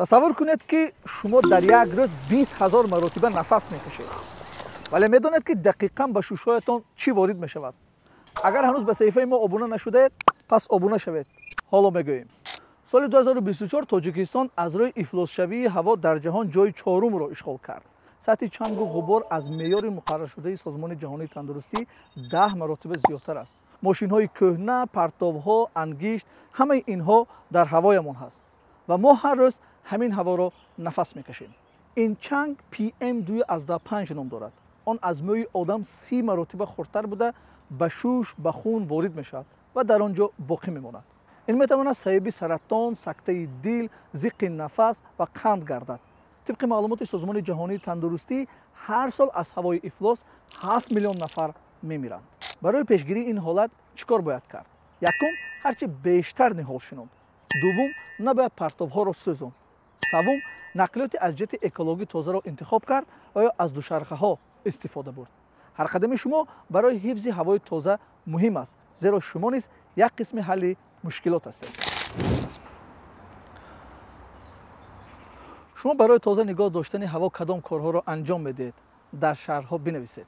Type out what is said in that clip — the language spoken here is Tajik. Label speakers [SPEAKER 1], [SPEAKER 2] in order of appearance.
[SPEAKER 1] Тасаввур кунед, ки шумо дар як рӯз 20 ҳазор маротиба нафас мекашед, вале медонед, ки дақиқан ба шушҳоятон чӣ ворид мешавад. Агар ҳанӯз ба саҳифаи мо обуна нашудаед, пас обуна шавед. Ҳоло мегӯем. Соли 2024 Тоҷикистон аз рӯи ифлосшавии ҳаво дар ҷаҳон ҷои чорумро ишғол кард. Сатҳи чангу ғубор аз меъёри муқарраршудаи Созмони ҷаҳонии тандурустӣ 10 маротиба зиёдтар аст. Мошинҳои кӯҳна, партовҳо, ангишт, ҳамаи инҳо дар ҳавоямон ҳаст ва мо ҳар рӯз ҳамин ҳаворо нафас мекашем. Ин чанг PM 2,5 ном дорад. Он аз мӯи одам 30 маротиба хурдтар буда, ба шуш, ба хун ворид мешавад ва дар он ҷо боқӣ мемонад. Ин метавонад сабаби саратон, сактаи дил, зиққи нафас ва қанд гардад. Тибқи маълумоти Созмони ҷаҳонии тандурустӣ, ҳар сол аз ҳавои ифлос 7 миллион нафар мемиранд. Барои пешгирии ин ҳолат чӣ кор бояд кард? Якум, ҳарчи бештар ниҳол шинонд. Дуввум, набояд партовҳоро сӯзонд. Саввум, нақлиёти аз ҷиҳати экологӣ тозаро интихоб кард ва ё аз дучархаҳо истифода бурд. Ҳар қадами шумо барои ҳифзи ҳавои тоза муҳим аст, зеро шумо низ як қисми ҳалли мушкилот ҳастед. Шумо барои тоза нигоҳ доштани ҳаво кадом корҳоро анҷом медиҳед? Дар шарҳҳо бинависед.